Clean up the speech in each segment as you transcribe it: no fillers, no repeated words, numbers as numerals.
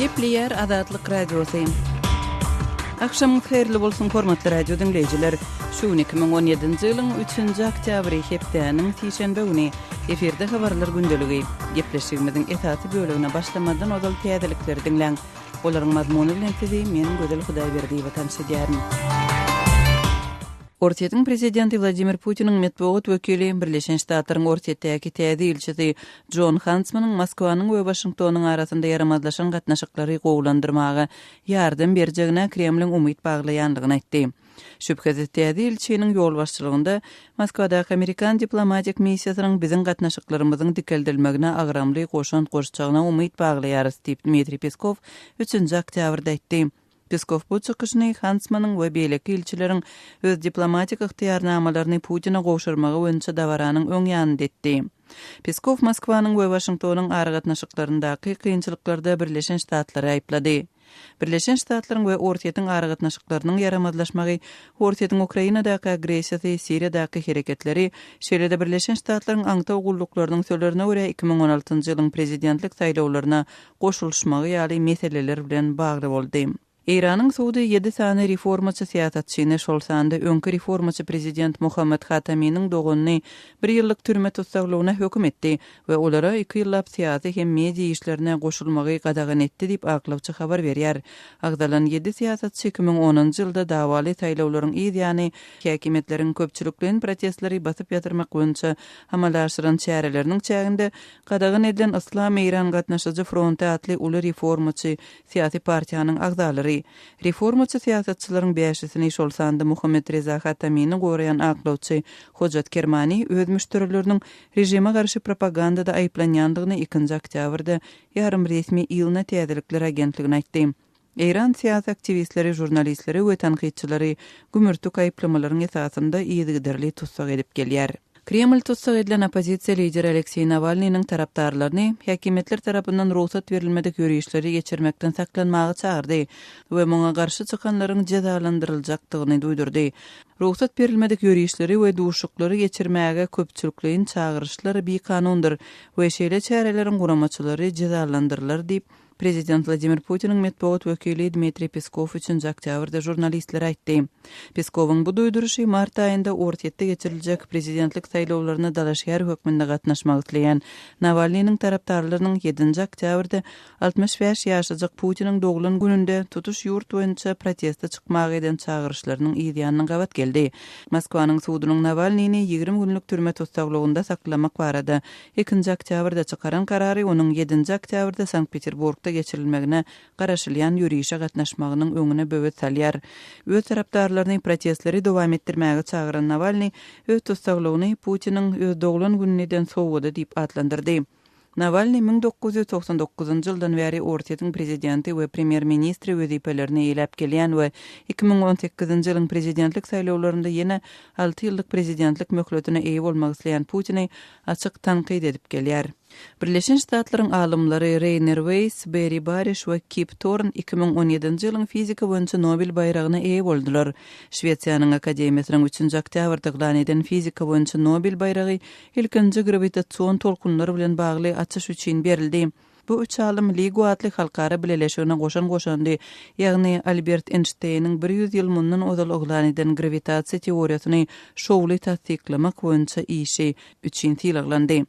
Gepleýär Azatlyk Radiosy. Agşamyňyz haýyrly bolsun, hormatly radio diňleýjiler. Şu gün 2017-nji ýylyň 3-nji oktýabry, hepdäniň sişenbe güni. Efirde habarlar gündeligi. Gepleşigimiziň esasy bölegine başlamazdan ozal täzelikleri diňläň. Olaryň mazmuny bilen sizi men, Gözel Hudaýberdiýewa tanyş edýärin. Orsýetiň prezidenti Wladimir Putiniň metbugat wekili, Birleşen Ştatlaryň Orsýetdäki täze ilçisi Jon Hantsmanyň Moskwanyň we Waşingtonyň arasynda ýaramazlaşan gatnaşyklary gowulandyrmaga ýardam berjegine Kremliň umyt baglaýandygyny aýtdy. Şübhesiz, täze ilçiniň ýolbaşçylygynda Moskwadaky amerikan diplomatik missiýasynyň biziň gatnaşyklarymyzyň dikeldilmegine agramly goşant goşjagyna umyt baglaýarys, diýip, Dmitriý Peskow üçünji oktýabrda aýtdy. Peskow bu çykyşyny Hantsmanyň we beýleki ilçileriň öz diplomatik ygtyýarnamalaryny Putine gowşurmagy boýunça dabaranyň öň ýanynda etdi. Peskow Moskwanyň we Waşingtonyň aragatnaşyklaryndaky kynçylyklarda Birleşen Ştatlary aýyplady. Birleşen Ştatlaryň we Orsýetiň aragatnaşyklarynyň ýaramazlaşmagy Orsýetiň Ukrainadaky agressiýasy, Siriýadaky hereketleri, şeýle-de Birleşen Ştatlaryň aňtaw gulluklarynyň sözlerine görä 2016-njy ýylyň prezidentlik saýlawlaryna goşulyşmagy ýaly meseleler bilen bagly boldy. Eýranyň sudy ýedi sany reformaçy syýasatçyny, şol sanda öňki reformaçy prezident Mohammad Hataminiň doganyny bir ýyllyk türme tussaglygyna höküm etdi we olara iki ýyllap syýasy hem media işlerine goşulmagy gadagan etdi diýip, aklawçy habar berýär. Agzalan ýedi syýasatçy 2010-njy ýylda dawaly saýlawlaryň yz ýany häkimiýetleriň köpçülikleýin protestleri basyp ýatyrmak boýunça amala aşyran çäreleriniň çäginde Gadagan edilen Yslam Eýran gatnaşyjy fronty atly uly reformaçy syýasy partiýanyň agzalary. Reformaçy syýasatçylaryň bäşisini, şol sanda Muhammet Reza Hatamini goraýan aklawçy Hojat Kermani öz müşderileriniň režime garşy propagandada aýyplanýandygyny ikinji oktýabrda ýarym resmi ILNA täzelikler agentligine aýtdy. Eýran syýasy aktiwistleri, žurnalistleri we tankytçylary gümürtik aýyplamalaryň esasynda yzygiderli tussag edip gelýär. Kreml tussag edilen oppozisiýa lideri Alekseý Nawalnynyň tarapdarlaryny häkimiýetler tarapyndan rugsat berilmedik ýörişleri geçirmekden saklanmaga çagyrdy we muňa garşy çykanlaryň jezalandyryljakdygyny duýdurdy. Rugsat berilmedik ýörişleri we duşuşyklary geçirmäge köpçülikleýin çagyryşlar bikanundyr we şeýle çäreleriň guramaçylary jezalandyrylar diýip, Prezident Wladimir Putiniň metbugat wekili Dmitriý Peskow üçünji oktýabrda žurnalistlere aýtdy. Peskowyň bu duýduryşy mart aýynda Orsýetde geçiriljek prezidentlik saýlawlaryna dalaşgär hökmünde gatnaşmak isleýän Nawalnynyň tarapdarlarynyň ýedinji oktýabrda 65 ýaşajyk Putiniň doglan gününde tutuş ýurt boýunça proteste çykmaga eden çagyryşlarynyň yz ýanyna gabat geldi. Moskwanyň sudunyň Nawalnyny 20 günlük türme tussaglygynda saklamak barada Ikinji oktýabrda çykaran karary onuň ýedinji oktýabrda Sankt-Peterburgda geçirilmegine garaşylýan ýörişe gatnaşmagynyň öňüne böwet salýar. Öz tarapdarlaryny protestleri dowam etdirmäge çagyran Nawalnyý öz tussaglygyny Putiniň öz doglan gününe eden sowgady diýip atlandyrdy. Nawalnyý 1999-njy ýyldan bäri Orsýetiň prezidenti we premýer-ministri wezipelerini eýeläp gelýän we 2018-nji ýylyň prezidentlik saýlawlarynda ýene alty ýyllyk prezidentlik möhletine eýe bolmak isleýän Putini açyk tankyt edip gelýär. Birleşen Ştatlaryň alymlary Reýner Weýs, Berri Bariş we Kip Torn 2017-nji ýylyň fizika boýunça Nobel baýragyna eýe boldular. Şwesiýanyň Akademiýasynyň üçünji oktýabrda yglan eden fizika boýunça Nobel baýragy ilkinji grawitasion tolkunlar bilen bagly açyş üçin berildi. Bu üç alym LIGO atly halkara bileleşigine goşan goşandy, ýagny Albert Eýnşteýniň 100 ýyl mundan ozal yglan eden grawitasiýa teoriýasyny şowly tassyklamak boýunça işi üçin sylaglandy.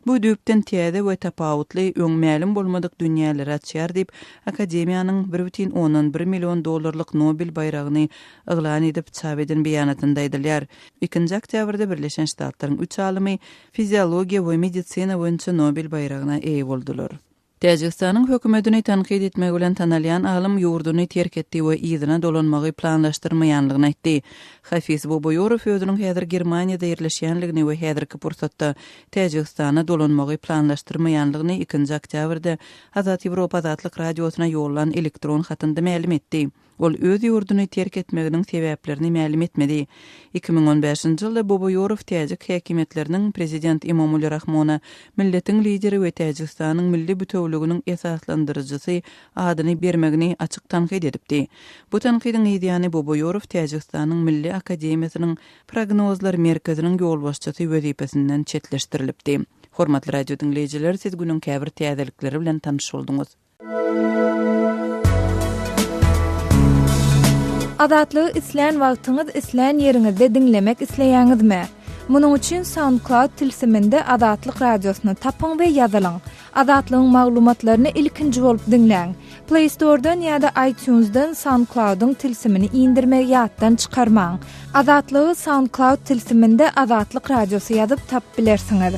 Bu düýpden täze we tapawutly, öň mälim bolmadyk dünýäleri açýar diýip, akademiýanyň bir bütin ondan bir million dollarlyk Nobel baýragyny yglan edip çap eden beýanatynda aýdylýar. Ikinji oktýabrda Birleşen Ştatlaryň üç alymy Fiziologiýa we medisina boýunça Nobel baýragyna eýe boldular. Täjigistanyň hökümetini tankyt etmegi bilen tanalýan alym ýurduny terk etdi we yzyna dolanmagy planlaşdyrmaýanlygyny aýtdy. Hafiz Boboýorow özüniň häzir Germaniýada ýerleşýänligini we häzirki pursatda Täjigistana dolanmagy planlaşdyrmaýanlygyny ikinji oktýabrda Azat Ýewropa Azatlyk Radiosyna ýollan elektron hatynda mälim etdi. Ol öz ýurduny terk etmeginiň sebäplerini mälim etmedi. 2015-nji ýylda Boboýorow täjik häkimiýetleriniň prezident Emomali Rahmona milletiň lideri we Täjigistanyň milli bütewliginiň esaslandyryjysy adyny bermegini açyk tankyt edipdi. Bu tankydyň yzýany Boboýorow Täjigistanyň Milli akademiýasynyň Prognozlar merkeziniň ýolbaşçysy wezipesinden çetleşdirilipdi. Hormatly radio diňleýjiler, siz günüň käbir täzelikleri bilen tanyş bolduňyz. Azatlygy islän wagtyňyz, islän ýeriňizde diňlemek isleýäňizmi? Munuň üçin SoundCloud tilsiminde Azatlyk Radiosyny tapyň we ýazylyň. Azatlygyň maglumatlaryny ilkinji bolup diňläň. Play Store-dan ýa-da iTunes-dan SoundCloud-yň tilsimini indirmegi ýatdan çykarmaň. Azatlygy SoundCloud tilsiminde Azatlyk Radiosy ýazyp tapyp bilersiňiz.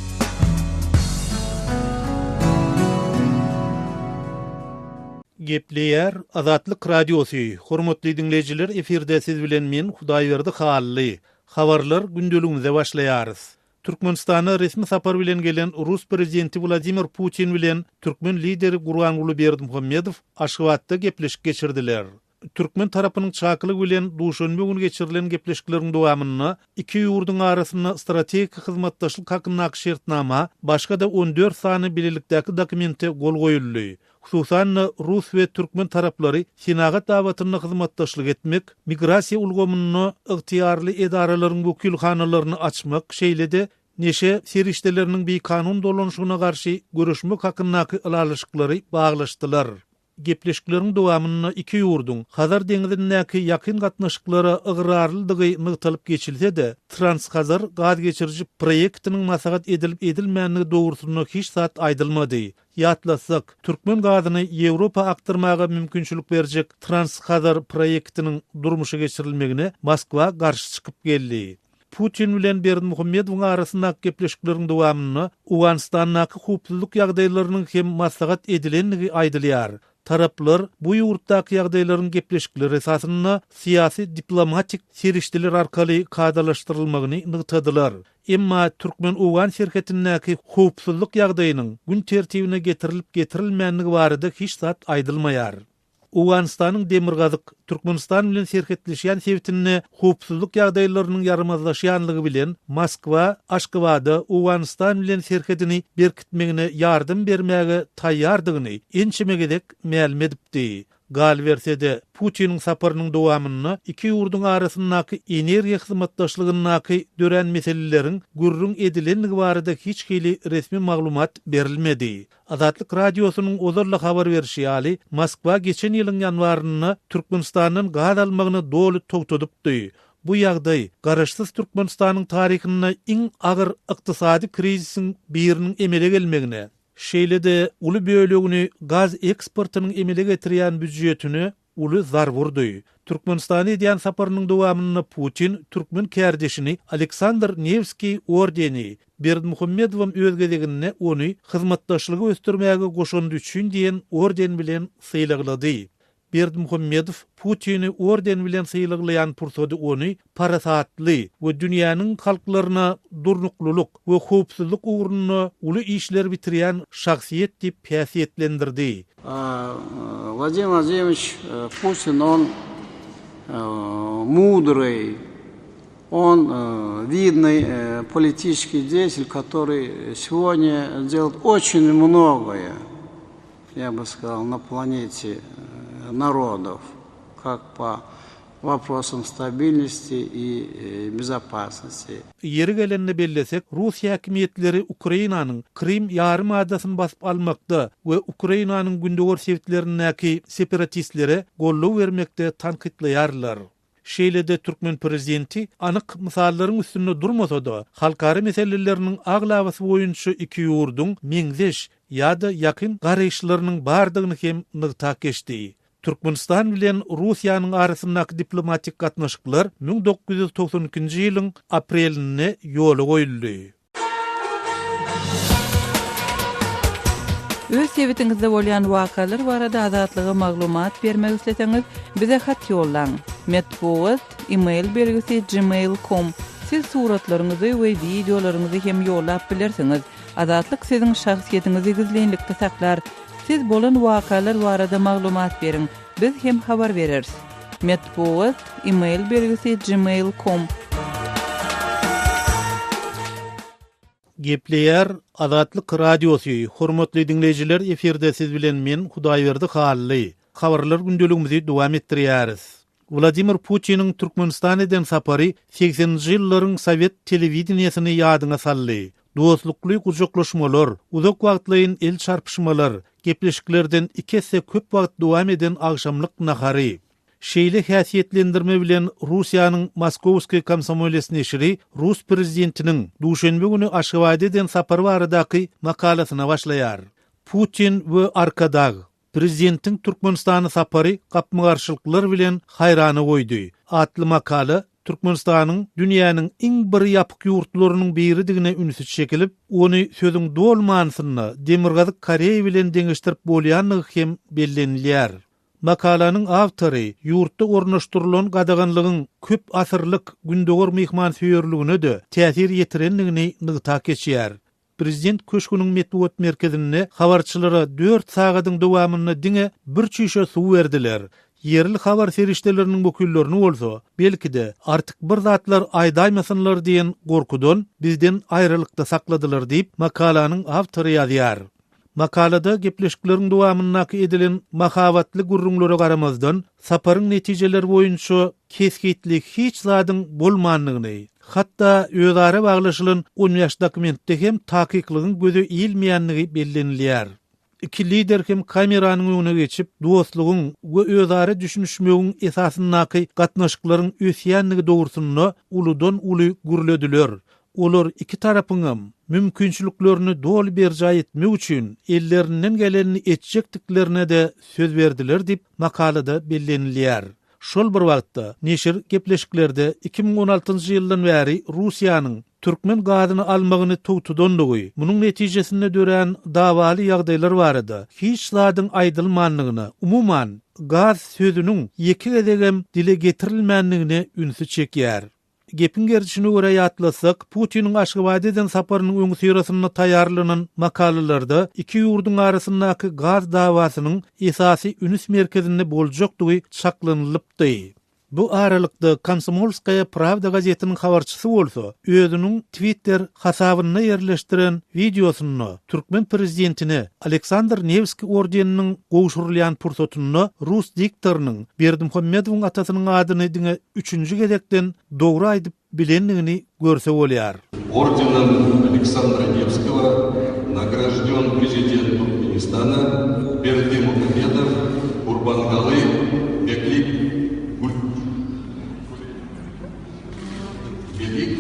Gepleýär Azatlyk Radiosy, Hormatly diňleýjiler efirde siz bilen men Hudaýberdi Hally. Habarlar gündeligimize başlaýarys. Türkmenistana resmi sapar bilen gelen rus prezidenti Wladimir Putin bilen türkmen lideri Gurbanguly Berdimuhamedow Aşgabatda gepleşik geçirdiler. Türkmen tarapynyň çakylygy bilen duşenbe güni geçirilen gepleşikleriň dowamynda iki ýurduň arasynda strategik hyzmatdaşlyk hakyndaky şertnama, başga-da on dört sany bilelikdäki dokumente gol goýuldy. Hususan-da, rus we türkmen taraplary senagat babatynda hyzmatdaşlyk etmek, migrasiýa ulgamynda ygtyýarly edaralaryň wekilhanalaryny açmak, şeýle-de neşe serişdeleriniň bikanun dolanyşygyna garşy göreşmek hakyndaky ylalaşyklary baglaşdylar. Gepleşikleriň dowamynda iki ýurduň Hazar deňzindäki ýakyn gatnaşyklara ygrarlydygy nygtalyp geçilse-de, Transhazar gaz geçiriji proýektiniň maslahat edilip-edilmändigi dogrusynda hiç zat aýdylmady. Ýatlatsak, türkmen gazyny Ýewropa akdyrmaga mümkinçilik berjek Transhazar proýektiniň durmuşa geçirilmegine Moskwa garşy çykyp geldi. Putin bilen Berdimuhamedowyň arasyndaky gepleşikleriň dowamynda Owganystandaky howpsuzlyk ýagdaýlarynyň hem maslahat edilendigi aýdylýar. Taraplar bu ýurtdaky ýagdaýlaryň gepleşikler esasynda syýasy-diplomatik serişdeler arkaly kadalaşdyrylmagyny nygtadylar. Emma türkmen-owgan serhetindäki howpsuzlyk ýagdaýynyň gün tertibine getirilip-getirilmändigi barada hiç zat aýdylmaýar. Owganystanyň demirgazyk, Türkmenistan bilen serhetleşýän sebitinde howpsuzlyk ýagdaýlarynyň ýaramazlaşýanlygy bilen Moskwa Aşgabada Owganystan bilen serhedini berkitmegine ýardam bermäge taýýardygyny ençeme gezek mälim edipdi. Galyberse-de, Putiniň saparynyň dowamynda iki ýurduň arasyndaky energiýa hyzmatdaşlygyndaky dörän meseleleriň gürrüň edilendigi barada hiç hili resmi maglumat berilmedi. Azatlyk Radiosynyň ozal-da habar berşi ýaly, Moskwa geçen ýylyň ýanwarynda Türkmenistandan gaz almagyny doly togtadypdy. Bu ýagdaý Garaşsyz Türkmenistanyň taryhynda iň agyr ykdysady krizisiň biriniň emele gelmegine, Şeýle-de uly bölegini gaz eksportynyň emele getirýän býujetine uly zarba urdy. Türkmenistana edýän saparynyň dowamynda Putin türkmen kärdeşini Aleksandr Newskiý ordeni, Berdimuhamedowam öz gezeginde ony Hyzmatdaşlygy ösdürmäge goşandy üçin diýen orden bilen sylaglady. Berdimuhamedow Putini orden bilen sylaglaýan pursady ony parasatly we dünýäniň halklaryna durnuklylyk we howpsuzlyk ugrunda uly işler bitirýän şahsyýet diýip häsiýetlendirdi. Wladimir Wladimirowiç Putin on mudryý, on widnyý politiçeskiý deýatel, kotoryý segodnýa delat oçin mnogoe. Ýa by skazal, na planete narodow, kak po woprosam stabilnosti i bezopasnosti. Ýeri gelende bellesek, rus häkimiýetleri Ukrainanyň Krym ýarym adasyny basyp almakda we Ukrainanyň gündogar sebitlerindäki separatistlere goldaw bermekde tankytlaýarlar. Şeýle-de türkmen prezidenti anyk mysallaryň üstünde durmasa-da, halkara meseleleriniň aglabasy boýunça iki ýurduň meňzeş ýa-da ýakyn garaýyşlarynyň bardygyny hem nygtap geçdi. Türkmenistan bilen Russiýanyň arasyndaky diplomatik gatnaşyklar 1992-nji ýylyň aprelinde ýola goýuldy. Öz sebitiňizde bolýan wakalar barada Azatlyga maglumat bermek isleseňiz, bize hat ýollaň. Metbugat, e-mail belgisi gmail com. Siz suratlaryňyzy we wideolaryňyzy hem ýollap bilersiňiz. Azatlyk siziň şahsyýetiňizi gizlinlikde saklar. Siz bolan wakalar barada maglumat beriň, biz hem habar bereris. Metbugat, e-mail belgisi gmail com. Gepleýär Azatlyk Radiosy, Hormatly diňleýjiler efirde siz bilen men Hudaýberdi Hally. Habarlar gündeligimizi dowam etdirýäris. Wladimir Putiniň Türkmenistana eden sapary segseninji ýyllaryň sowet telewideniýesini ýadyňa saldy. Dostlukly gujaklaşmalar, uzak wagtlaýyn el çarpyşmalar, Gepleşiklerden iki esse köp wagt dowam eden agşamlyk nahary. Şeýle häsiýetlendirme bilen Russiýanyň Moskowskiý komsomoles neşiri rus prezidentiniň duşenbe güni Aşgabada eden sapary baradaky makalasyna başlaýar. Putin we Arkadag, Prezidentiň Türkmenistana sapary gapma-garşylyklar bilen haýrana goýdy atly makala Türkmenistanyň dünýäniň iň bir ýapyk ýurtlarynyň biridigine ünsi çekilip, ony sözüň doly manysynda Demirgazyk Koreýa bilen deňeşdirip bolýandygy hem bellenilýär. Makalanyň awtory ýurtda ornaşdyrylan gadaganlygyň köp asyrlyk gündogar myhmansöýerligine-de täsir ýetirendigini nygtap geçýär. Prezident köşgüniň metbugat merkezinde habarçylara dört sagadyň dowamynda diňe bir çüýşe suw berdiler. Ýerli habar serişdeleriniň wekillerini bolsa, belki-de, artyk bir zatlar aýdaýmasynlar diýen gorkudan bizden aýralykda sakladylar diýip, makalanyň awtory ýazýar. Makalada gepleşikleriň dowamyndaky edilen mahabatly gürrüňlere garamazdan, saparyň netijeleri boýunça kesgitli hiç zadyň bolmandygyny, hatda özara baglaşylan 15 dokumentde hem takyklygyň göze ilmeýändigi bellenilýär. Iki lider hem kameranyň öňüne geçip, dostlugyň we özara düşünişmegiň esasyndaky gatnaşyklaryň ösýändigi dogrusynda uludan-uly gürlediler. Olar iki tarapyňam mümkinçiliklerini doly berjaý etmek üçin ellerinden gelenini etjekdiklerine-de söz berdiler diýip, makalada bellenilýär. Şol bir wagtda, neşir gepleşiklerde 2016-njy ýyldan bäri Russiýanyň türkmen gazyny almagyny togtadandygy, munuň netijesinde dörän dawaly ýagdaýlar barada hiç zadyň aýdylmandygyna, umuman, gaz sözüniň ýeke gezegem dile getirilmändigine ünsi çekýär. Gepiň gerdişine görä ýatlatsak, Putiniň Aşgabada eden saparynyň öňüsyrasynda taýýarlanan makalalarda iki ýurduň arasyndaky gaz dawasynyň esasy ünüs merkezinde boljakdygy çaklanylypdy. Bu aralykda, Komsomolskaýa prawda gazetiniň habarçysy bolsa, özüniň Twitter hasabynda ýerleşdiren wideosynda türkmen prezidentine Aleksandr Newskiý ordeniniň gowşurylýan pursatynda rus diktorynyň Berdimuhamedowyň atasynyň adyny diňe üçünji gezekden dogry aýdyp bilendigini görse bolýar. Ordenom Aleksandra Newskogo nagraždýon prezident Türkmenistana Berdimuhamedow Gurbangaly Beklik Belik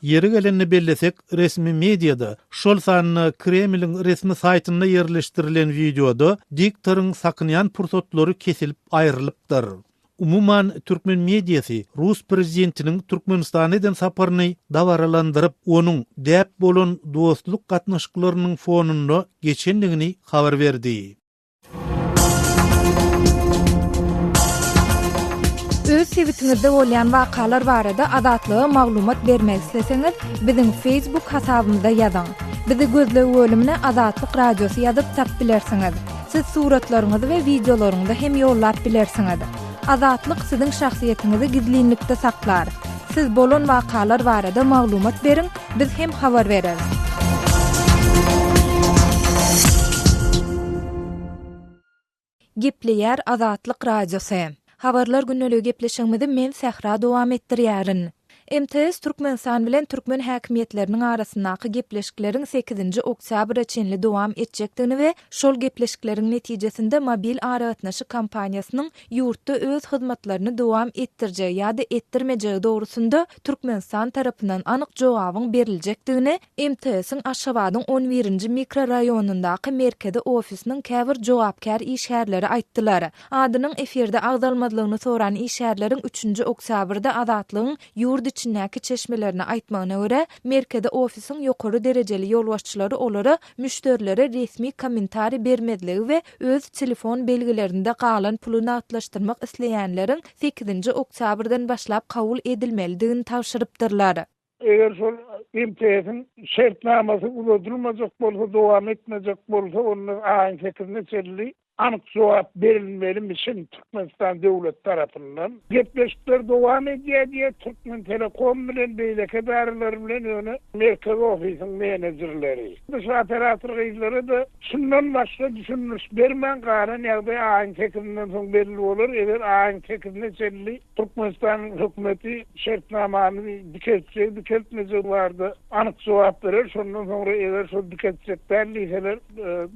Ýeri gelende bellesek, resmi mediada, şol sanda Kremliň resmi saýtynda ýerleşdirilen wideoda diktoryň sakynýan pursatlary kesilip aýrylypdyr. Umuman, türkmen mediasy rus prezidentiniň Türkmenistana eden saparyny dabaralandyryp, onuň däp bolan dostluk gatnaşyklarynyň fonunda geçendigini habar berdi. Öz sebitiňizde bolýan wakalar barada Azatlyga maglumat bermek isleseňiz, biziň Facebook hasabymyza ýazyň. Bizi gözleg bölümine Azatlyk Radiosy ýazyp tap bilersiňiz. Siz suratlaryňyzy we wideolaryňyzy hem ýollap bilersiňiz. Azatlyk siziň şahsyýetiňizi gizlinlikde saklar. Siz bolan wakalar barada maglumat beriň, Biz hem habar bereris. Gepleýär Azatlyk Radiosy. Habarlar gündeligi gepleşigimizi men Sähra dowam etdirýärin. MTS Türkmenistan bilen türkmen häkimiýetleriniň arasyndaky gepleşikleriň sekizinji oktýabra çenli dowam etjekdigini we şol gepleşikleriň netijesinde mobil aragatnaşyk kompaniýasynyň ýurtda öz hyzmatlaryny dowam etdirjegi ýa-da etdirmejegi dogrusynda Türkmenistan tarapyndan anyk jogabyň beriljekdigini MTS-iň Aşgabadyň on birinji mikroraýonyndaky merkezi ofisiniň käbir jogapkär işgärleri aýtdylar. Adynyň efirde agzalmazlygyny soran işgärleriň üçünji oktýabrda Azatlygyň ýurt içindäki çeşmelerine aýtmagyna görä, merkezi ofisiň ýokary derejeli ýolbaşçylary olara müşderilere resmi kommentariý bermezligi we öz telefon belgilerinde galan puly nagtlaşdyrmak isleýänleriň sekizinji oktýabrdan başlap kabul edilmelidigini tabşyrypdyrlar. Eger şol MTS-iň şertnamasy uzadylmajak bolsa, dowam etmejek bolsa, onda aýyň sekizine çenli. Anyk jogap berilmelimişin Türkmenistan döwleti tarapyndan. Gepleşikler dowam edýär diýýär Türkmentelekom bilen beýleki edaralar bilen ýöne merkezi ofisiň menejerleri. Şu operator gyzlara-da şundan başga düşündiriş bermän galan ýagdaý aýyň sekizinden soň belli bolar eger aýyň sekizine çenli Türkmenistanyň hökümeti şertnamany dikeltjegi dikeltmejegi barada anyk jogap berer şondan soňra eger şol dikeltjek däl diýseler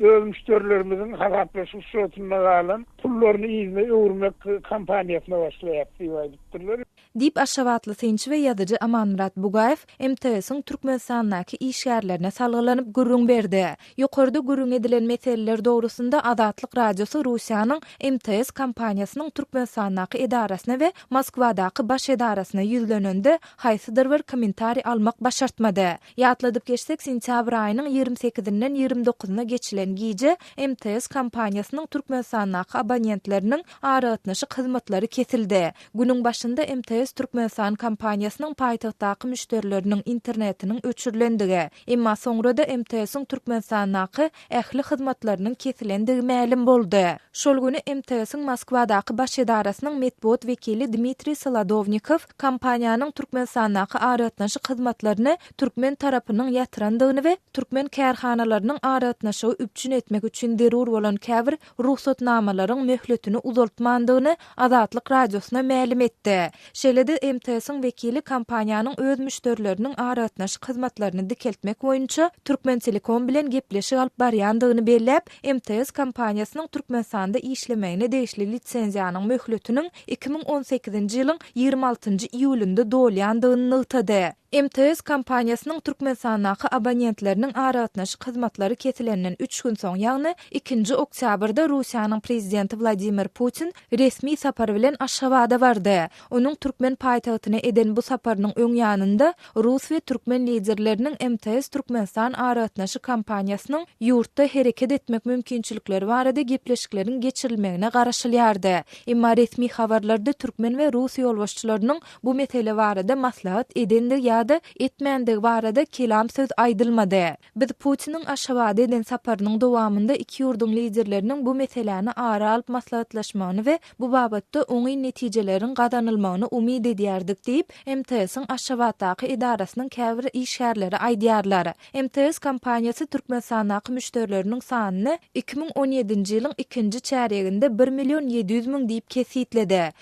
öz müşderilerimiziň hasaplaşyk şotunda galan pullaryny yzyna öwürmek kampaniýasyna başlaýar diýip aýdypdyrlar. Diýip, aşgabatly synçy we ýazyjy Amanmyrat Bugaýew MTS-iň Türkmenistandaky işgärlerine salgylanyp gürrüň berdi. Ýokarda gürrüň edilen meseleler dogrusynda Azatlyk Radiosy Russiýanyň MTS kompaniýasynyň Türkmenistandaky edarasyna we Moskwadaky baş edarasyna ýüzlenende, haýsydyr bir kommentariý almak başartmady. Ýatladyp geçsek, sentýabr aýynyň 20 sekizinden 20 dokuzyna geçilen gije MTS kompaniýasynyň Türkmenistandaky abonentleriniň aragatnaşyk hyzmatlary kesildi. Günüň başynda MTS Türkmenistan kompaniýasynyň paýtagtdaky müşderileriniň internetiniň öçürilendigi, emma soňra-da MTS-iň Türkmenistandaky ähli hyzmatlarynyň kesilendigi mälim boldy. Şol güni MTS-iň Moskwadaky baş edarasynyň metbugat wekili Dmitriý Solodownikow kompaniýanyň Türkmenistandaky aragatnaşyk hyzmatlaryny türkmen tarapynyň ýatyrandygyny we türkmen kärhanalarynyň aragatnaşygy üpjün etmek üçin zerur bolan käbir rugsatnamalaryň möhletini uzaltmandygyny Azatlyk Radiosyna mälim etdi. Şeýle-de, MTS-iň wekili kompaniýanyň öz müşderileriniň aragatnaşyk hyzmatlaryny dikeltmek boýunça Türkmentelekom bilen gepleşik alyp barýandygyny belläp, MTS kompaniýasynyň Türkmenistanda işlemegine degişli lisenziýanyň möhletiniň 2018-nji ýylyň 26-njy iýulynda dolýandygyny nygtady. MTS kompaniýasynyň Türkmenistandaky abonentleriniň aragatnaşyk hyzmatlary kesilenden üç gün soň, ýagny ikinji oktýabrda Russiýanyň Prezidenti Wladimir Putin resmi sapar bilen Aşgabada bardy. Onuň türkmen paýtagtyna eden bu saparynyň öň ýanynda rus we türkmen liderleriniň MTS Türkmenistan aragatnaşyk kompaniýasynyň ýurtda hereket etmek mümkinçilikleri barada gepleşikleriň geçirilmegine garaşylýardy. Emma resmi habarlarda türkmen we rus ýolbaşçylarynyň Bu mesele barada maslahat edendigi ýa-da etmändigi barada kelam söz aýdylmady. Biz Putiniň Aşgabada eden saparynyň dowamynda iki ýurduň liderleriniň bu meseläni ara alyp maslahatlaşmagyny we bu babatda oňyn netijeleriň gazanylmagyny umyt edýärdik diýip, MTS-iň Aşgabatdaky edarasynyň käbir işgärleri aýdýarlar. MTS kompaniýasy Türkmenistandaky müşderileriniň sanyny 2017-nji ýylyň ikinji çärýeginde bir million 700 müň diýip kesgitledi.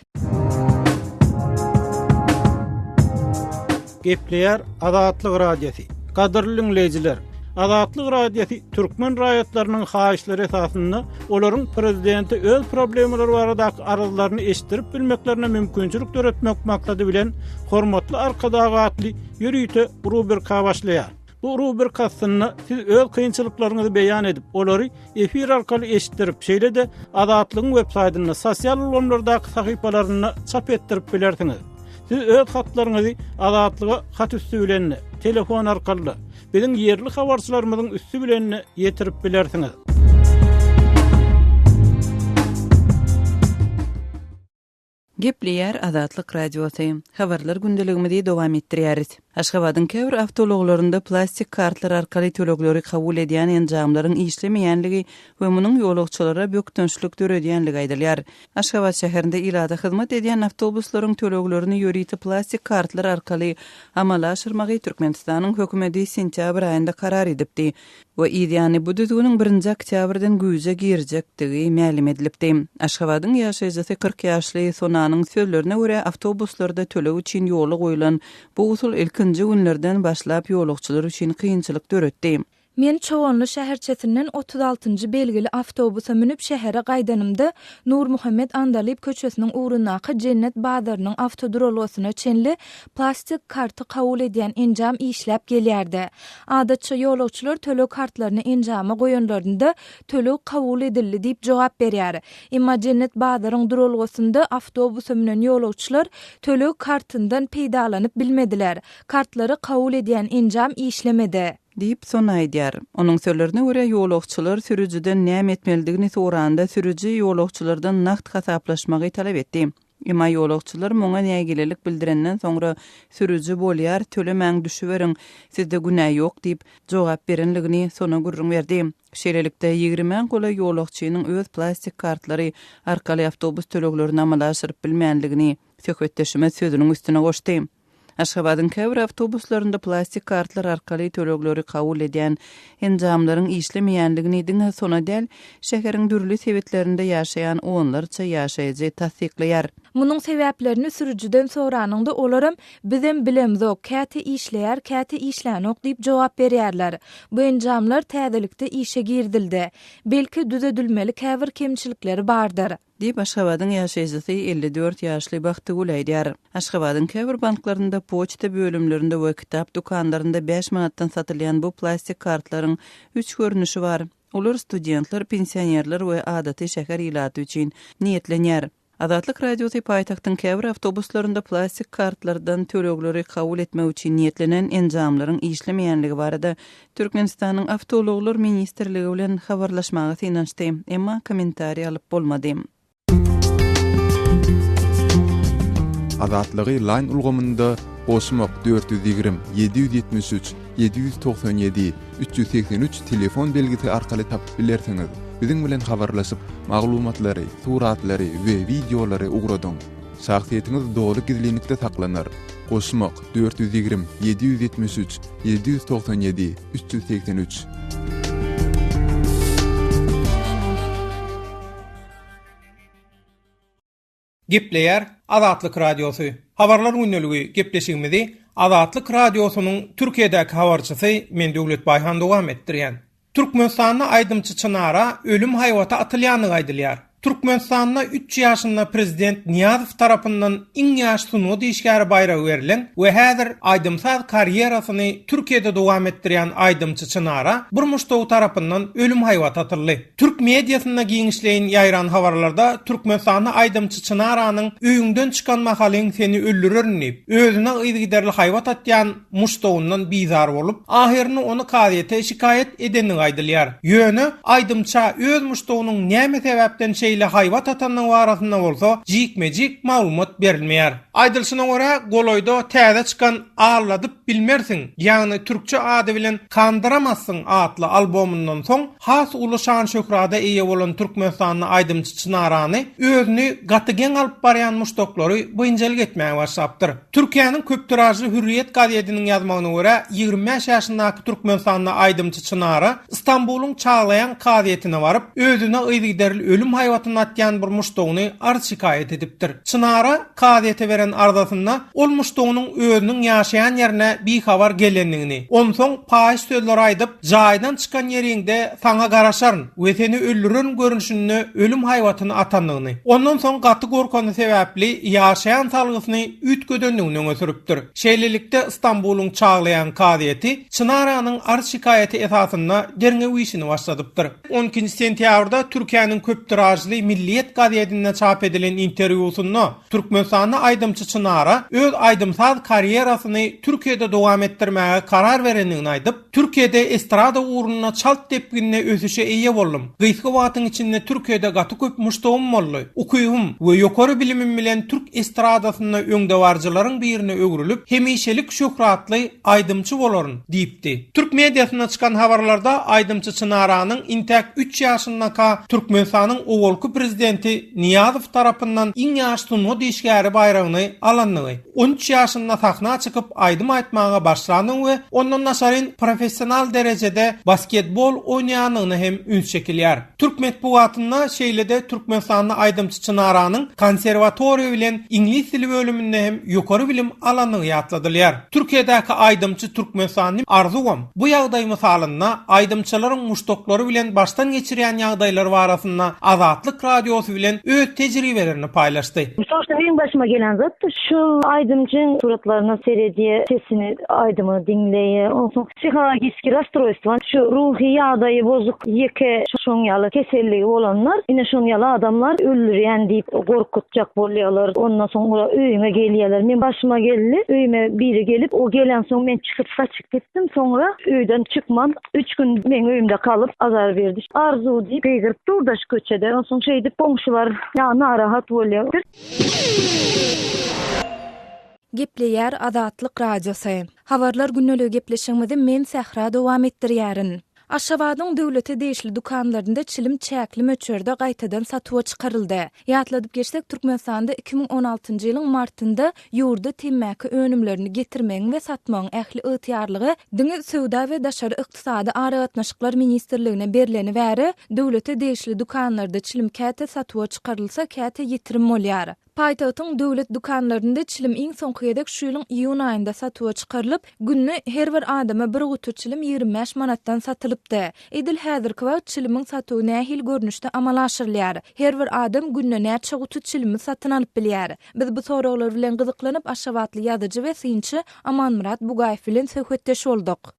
Gepleýär Azatlyk Radiosy. Gadyrly diňleýjiler, Azatlyk Radiosy türkmen raýatlarynyň haýyşlary esasynda olaryň prezidente öz problemalary baradaky arzlaryny eşitdirip bilmeklerine mümkinçilik döretmek maksady bilen Hormatly Arkadag atly ýörite rubrika başlaýar. Bu rubrika astynda siz öz kynçylyklaryňyzy beýan edip, olary efir arkaly eşitdirip, şeýle-de Azatlygyň web saýtynda, sosial ulgamlardaky sahypalarynda çap etdirip bilersiňiz. Siz öz hatlaryňyzy Azatlyga hat üsti bilen-de, telefon arkaly-da, biziň ýerli habarçylarymyzyň üsti bilen-de ýetirip bilersiňiz. Gepleýär Azatlyk Radiosy. Habarlar gündeligimizi dowam etdirýäris. Aşgabadyň käbir awtoulaglarynda plastik kartlar arkaly tölegleri kabul edýän enjamlaryň işlemeýänligi we munuň ýolagçylara bökdençlik döredýänligi aýdylýar. Aşgabat şäherinde ilata hyzmat edýän awtobuslaryň töleglerini ýörite plastik kartlar arkaly amala aşyrmagy Türkmenistanyň hökümeti sentýabr aýynda karar edipdi. We yzýany bu düzgüniň birinji oktýabrdan güýje girjekdigi mälim edilipdi. Aşgabadyň ýaşaýjysy 40 ýaşly Sonanyň sözlerine görä, awtobuslarda töleg üçin ýola goýlan bu usul ilkinji günlerden başlap ýolagçylar üçin kynçylyk döretdi. Men Çoganly şäherçesinden 36-njy belgili awtobusa münüp şähere gaýdanymda, Nurmuhammet Andalyp köçesiniň ugrundaky Jennet bazarynyň awtoduralgasyna çenli plastik karty kabul edýän enjam işläp gelýärdi. Adatça ýolagçylar töleg kartlaryny enjama goýanlarynda töleg kabul edildi diýip jogap berýär. Emma Jennet bazaryň duralgasynda awtobusa münen ýolagçylar töleg kartyndan peýdalanyp bilmediler. Kartlary kabul edýän enjam işlemedi. Diýip, Sona aýdýar. Onuň sözlerine görä, ýolagçylar sürüjiden näme etmelidigini soranda, sürüji ýolagçylardan nagt hasaplaşmagy talap etdi. Emma ýolagçylar muňa nägilelik bildirenden soňra sürüji bolýar, tölemäň düşüberiň, sizde günä ýok diýip, jogap berenligini Sona gürrüň berdi. Şeýlelikde, ýigrimä golaý ýolagçynyň öz plastik kartlary arkaly awtobus töleglerini amala aşyryp bilmänligini söhbetdeşimiz sözüniň üstüne goşdy. Aşgabadyň käbir awtobuslarynda plastik kartlar arkaly tölegleri kabul edýän enjamlaryň işlemeýänligini diňe Sona däl, şäheriň dürli sebitlerinde ýaşaýan onlarça ýaşaýjy tassyklaýar. Munuň sebäplerini sürüjiden soranyňda olaram Bizem bilemzok, käte işleýär, käte işlänok diýip jogap berýärler. Bu enjamlar täzelikde işe girizildi. Belki düzedilmeli käbir kemçilikleri bardyr. Diýip, Aşgabadyň ýaşaýjysy, 54 ýaşly Bagtygül aýdýar. Aşgabadyň käbir banklarynda, poçta bölümlerinde we kitap dükanlarynda bäş manatdan satylýan bu plastik kartlaryň üç görnüşi bar. Olar studentler, pensionerler we adaty şäher ilaty üçin niýetlenýär. Azatlyk Radiosy paýtagtyň käbir awtobuslarynda plastik kartlardan tölegleri kabul etmek üçin niýetlenen enjamlaryň işlemeýänligi barada Türkmenistanyň Awtoulaglar ministrligi bilen habarlaşmaga synanyşdy, emma kommentariý alyp bolmady. Azatlygy Line ulgamynda goşmak 420 773 797 383 telefon belgisi arkaly tapyp bilersiňiz. Biziň bilen habarlaşyp, maglumatlary, suratlary we wideolary ugradyň. Şahsyýetiňiz doly gizlinlikde saklanar. Goşmak, 420 773 797 383. Gepleýär Azatlyk Radiosy. Habarlar gündeligi gepleşigimizi Azatlyk Radiosynyň Türkiýedäki habarçysy men Döwlet Baýhan dowam etdirýän. Türkmenistanda aýdymçy Çynara ölüm haýbaty atylýandygy aýdylýar. Türkmenistanda üç ýaşynda prezident Nyýazow tarapyndan iň ýaş sungat işgäri baýragy berlen we häzir aýdym-saz karýerasyny Türkiýede dowam etdirýän aýdymçy Çynara bir muşdagy tarapyndan ölüm haýbaty atyldy. Türk mediasynda giňişleýin ýaýran habarlarda Türkmenistanda aýdymçy Çynaranyň öýüňden çykan mahalyň seni öldürerin diýip, özüne yzygiderli haýbat atýan muşdagyndan bizar bolup, ahyrynda ony kazyýete şikaýat edendigi aýdylýar. Ýöne, aýdymça öz muşdagynyň näme sebäpden şeýle haýbat atandygy barasynda bolsa jikme-jik maglumat berilmeýär. Aýdylyşyna görä, golaýda täze çykan Aldadyp bilmersiň, ýagny türkçe ady bilen Kandyramazsyň atly albomyndan soň has uly şan-şöhrada eýe bolan türkmenistanly aýdymçy Çynarany özüni gaty geň alyp barýan muşdaklary biynjalyk etmäge başlapdyr. Türkiýäniň köptiražly Hürriýet gazediniň ýazmagyna görä, 25 ýaşyndaky türkmenistanly aýdymçy Çynara Stambulyň Çaglaýan kazyýetine baryp, özüne yzygiderli ölüm haýbatyny atýan bir muşdagyny arz-şikaýat edipdir. Çynara kazyýete beren arzasynda ol muşdagynyň özüniň ýaşaýan ýerine bihabar gelendigini, onsoň paýyş sözler aýdyp, jaýdan çykan ýeriňde saňa garaşaryn we seni öldürerin görnüşinde ölüm haýbatyny atandygyny, ondan soň gaty gorkany sebäpli ýaşaýan salgysyny üýtgedendigini öňe sürüpdir. Şeýlelikde, Stambulyň Çaglaýan kazyýeti Çynaranyň arz-şikaýaty esasynda derňew işini başladypdyr. On ikinji sentýabrda Türkiýäniň köptiražly Milliýet gazetinde çap edilen interwýusynda türkmenistanly aýdymçy Çynara öz aýdym-saz karýerasyny Türkiýede dowam etdirmäge karar berendigini aýdyp, Türkiýede estrada ugrunda çalt depginde ösüşe eýe boldum. Gysga wagtyň içinde Türkiýede gaty köp muşdagym boldy. Ukybym we ýokary bilimim bilen türk estradasynda öňdebaryjylaryň birine öwrülip, hemişelik şöhratly aýdymçy bolaryn diýipdi. Türk mediasynda çykan habarlarda aýdymçy Çynaranyň intäk üç ýaşyndaka Türkmenistanyň owalky prezidenti Nyýazow tarapyndan iň ýaş sungat işgäri baýragyny alandygy, 13 ýaşynda sahna çykyp aýdym aýtmaga başlandygy we ondan daşaryn professional derejede basketbol oýnaýandygyna hem üns çekilýär. Türk metbugatynda şeýle-de türkmenistanly aýdymçy Çynaranyň konserwatoriýa bilen iňlis dili bölüminde hem ýokary bilim alandygy ýatladylýar. Türkiýedäki aýdymçy türkmenistanly Arzuwam bu ýagdaý mysalynda aýdymçylaryň muşdaklary bilen başdan geçirýän ýagdaýlary barasynda Azatlyk Radiosy bilen öz tejribelerini paýlaşdy. Şoşda meň başyma gelen zatdy. Şul aýdymçyň suratlaryna seredýä, sesini, aýdymyny diňleýä. Onsoň psihologiski rasstroýstwo, şu ruhy ýagdaýy bozuk ýeke şoň ýaly keselligi bolanlar, ine şoň ýaly adamlar öldürýän diýip gorkutjak bolýarlar. Ondan soň olar öýüňe gelýärler. Meň başyma geldi, öýüme biri gelip, o gelensoň men çykyp gaçyp gitdim. Soňra öýden çykman, üç gün meň öýümde galyp azar berdi. Arzuw diýip gygyryp durda şu köçede. Onsoň. Onsoň şeýdip goňşular ýa narahat bolýar. Gepleýär Azatlyk Radiosy. Habarlar gündeligi gepleşigimizi men Sähra dowam etdirýärin. Aşgabadyň döwlete degişli dükanlarynda çilim çäkli möçberde gaýtadan satuwa çykaryldy. Ýatladyp geçsek, Türkmenistanda 2016-njy ýylyň martynda ýurda temmäki önümlerini getirmegiň we satmagyň ähli ygtyýarlygy diňe Söwda we daşary ykdysady aragatnaşyklar ministrligine berleni bäri, döwlete degişli dükanlarda çilim käte satuwa çykarylsa, käte ýitirim bolýar. Paýtagtyň döwlet dükanlarynda çilim iň soňky gezek şu ýylyň iýun aýynda satuwa çykarylyp, günde her bir adama bir guty çilim 25 manatdan satylypdy. Edil häzirki wagt çilimiň satuwy nähili görnüşde amala aşyrylýar? Her bir adam günde näçe guty çilimi satyn alyp bilýär? Biz bu soraglar bilen gyzyklanyp, aşgabatly ýazyjy we synçy Amanmyrat Bugaýew bilen söhbetdeş bolduk.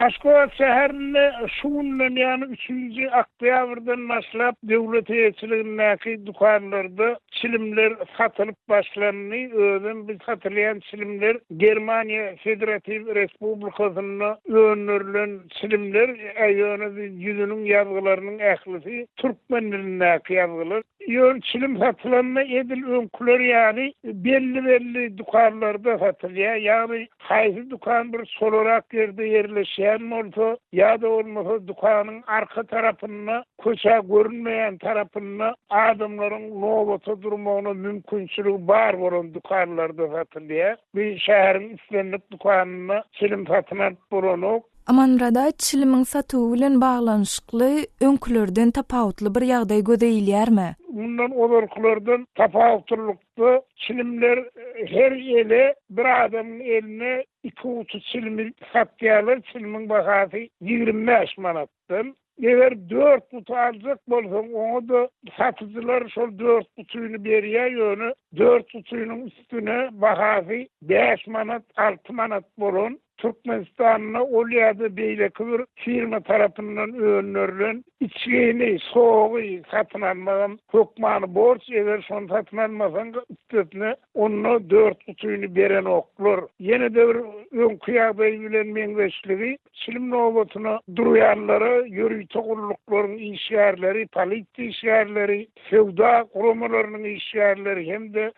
Aşgabat şäherinde şu günden, ýagny üçünji oktýabrdan başlap döwlet eýeçiligindäki dükanlarda çilimler satylyp başlandy. Özem bu satylýan çilimler Germaniýa Federatiw Respublikasynda öndürilen çilimler, ýöne ýüzüniň ýazgylarynyň ählisi türkmen dilindäki ýazgylar. Ýöne çilim satylanda edil öňküler ýaly belli-belli dükanlarda satylýar. Ýagny Haýsy dükan bir çolarak ýerde ýerleşýän bolsa, ýa-da bolmasa dükanyň arka tarapynda, köçä görünmeýän tarapynda adamlaryň nobata durmagyna mümkinçiligi bar bolan dükanlarda satylýar. Bu şäheriň islendik dükanynda çilim satyn alyp bolanok. Amanmyrat aga, çilimiň satuwy bilen baglanyşykly öňkülerden tapawutly bir ýagdaý göze ilýärmi? Mundan ozalkylardan tapawutlylykda, Bu çilimler her ele bir adamyň eline iki guty çilimi satýarlar, çilimiň bahasy 25 manatdan. Eger dört guty aljak bolsaň, oňa-da satyjylar şol dört gutyny berýär, ýöne dört gutynyň üstüne bahasy bäş manat, alty manat bolan Türkmenistanda ol ýa-da beýleki bir firma tarapyndan öndürilen içgini, sogy satyn almagam hökmany borç, eger şony satyn almasaň, üstesine onda dört gutyny berenoklar. Ýene-de bir öňki ýagdaý bilen meňzeşligi, çilim nobatyna durýanlara ýörite gulluklaryň işgärleri, polisiýa işgärleri, söwda guramalarynyň işgärleri hem-de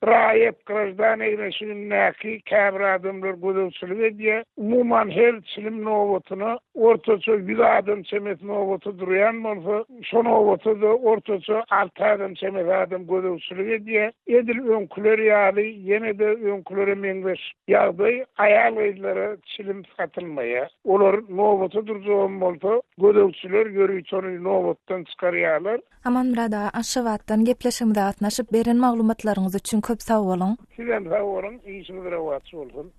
raýat, graždan egin-eşigindäki käbir adamlar gözegçilik edýär. Umuman, her çilim nobatyna ortaça 100 adam çemesi nobata durýan bolsa, şo nobata-da ortaça alty adam çemesi adam gözegçilik edýär. Edil öňküler ýaly, ýene-de öňkülere meňzeş ýagdaý, aýal-gyzlara çilim satylmaýar. Olar nobata durjagam bolsa, gözegçiler ýörite ony nobatdan çykarýarlar. Amanmyrat aga, Aşgabatdan gepleşigimize gatnaşyp, beren maglumatlaryňyz üçin köp sag boluň! Sizem sag boluň, işiňiz rowaç bolsun!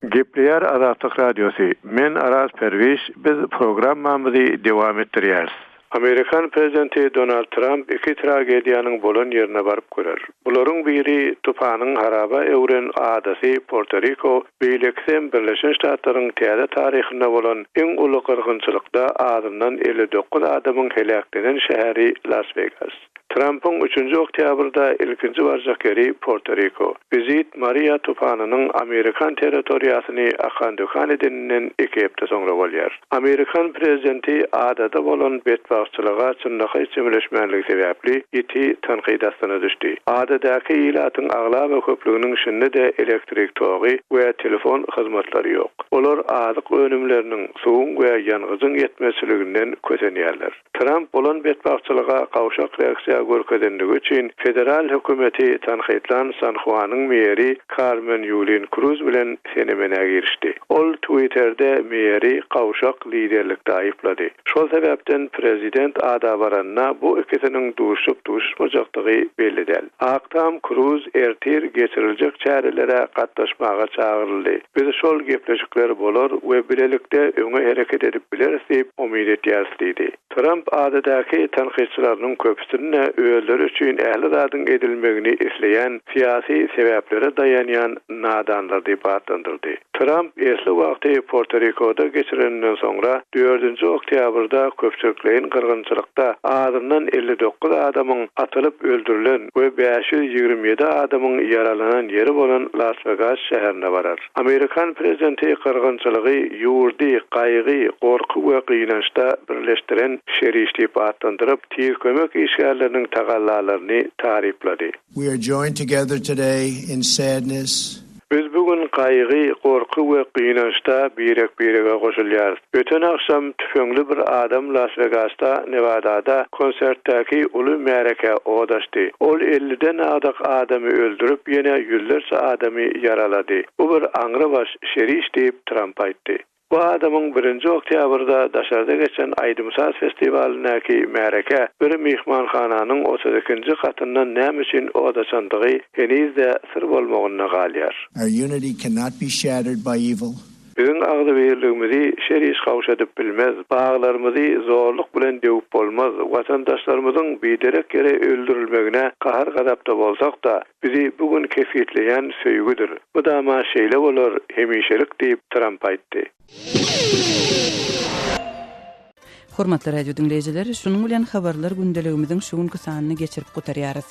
Gepleýär Azatlyk Radiosy, Men Araz Perwiş, biz programmamyzy dewam etdirýäris. Amerikan prezidenti Donald Tramp iki tragediýanyň bolan ýerine baryp görer. Bularyň biri tupanyň haraba öwren adasy Porto-Riko, beýlekisem Birleşen Ştatlaryň täze taryhynda bolan iň uly gyrgynçylykda azyndan 59 adamyň heläklenen şäheri Las-Wegas. Trampyň üçünji oktýabrda ilkinji barjak ýeri Porto-Riko. Wizit Mariýa tupanynyň amerikan territoriýasyny akan-dökan edeninden iki hepde soňra bolýar. Amerikan prezidenti adada bolan betbagtçylyga çynlakaý çemeleşmänligi sebäpli ýiti tankyt astyna düşdi. Adadaky ilatyň aglaba köplüginiň şindi-de elektrik togy we telefon hyzmatlary ýok. Olar azyk önümleriniň, suwuň we ýangyjyň ýetmezçiliginden kösenýärler. Tramp bolan betbagtçylyga gowşak reaksiýa görkezenligi üçin federal hökümeti tankytlan San-Huanyň meri Karmen Ýulin Kruz bilen sene-menä girişdi. Ol Twitterde meri gowşak liderlikde aýyplady. Şol sebäpden prezident ada baranda bu ikisiniň duşup-duşuşmajakdygy belli däl. Ak Tam Kruz ertir geçiriljek çärelere gatnaşmaga çagyryldy. Biz şol gepleşikler bolar we bilelikde öňe hereket edip bileris diýip umyt etýäris diýdi. Tramp adadaky tankytçylarynyň köpüsini özleri üçin ähli zadyň edilmegini isleýän syýasy sebäplere daýanýan nadanlar diýip atlandyrdy. Tramp esli wagty Porto-Rikoda geçireninden soňra, dördünji oktýabrda köpçülikleýin gyrgynçylykda azyndan 59 adamyň atylyp öldürilen we 527 adamyň ýaralanan ýeri bolan Las-Wegas şäherine barar. Amerikan prezidenti gyrgynçylygy ýurdy gaýgy, gorky we gynançda birleşdiren şer iş diýip atlandyryp, tiz kömek işgärleriniň tagallalaryny taryplady. We are joined together today in sadness. Biz bu gün gaýgy, gorky we gynançda birek-birege goşulýarys. Öten agşam tüpeňli bir adam Las-Wegasda, Newadada konsertdäki uly märekä od açdy. Ol elliden agdyk adamy öldürip, ýene ýüzlerçe adamy ýaralady. Bu bir aňrybaş şer iş diýip, Tramp aýtdy. Bu adamyň birinji oktýabrda daşarda geçen aýdym-saz festiwalyndaky märekä bir myhmanhananyň 32-nji gatyndan näme üçin od açandygy heniz-de syr bolmagynda galýar. Our unity cannot be shattered by evil. Biziň agzybirligimizi şer iş gowşadyp bilmez, baglarymyzy zorluk bilen döwüp bolmaz, watandaşlarymyzyň biderek ýere öldürilmegine gahar-gazapda bolsak-da, Bizi bu gün kesgitleýän söýgüdir. Mydama şeýle bolar, hemişelik diýip, Tramp aýtdy. Hormatly radio diňleýjiler, şunuň bilen habarlar gündeligimiziň şu günki sanyny geçirip gutarýarys.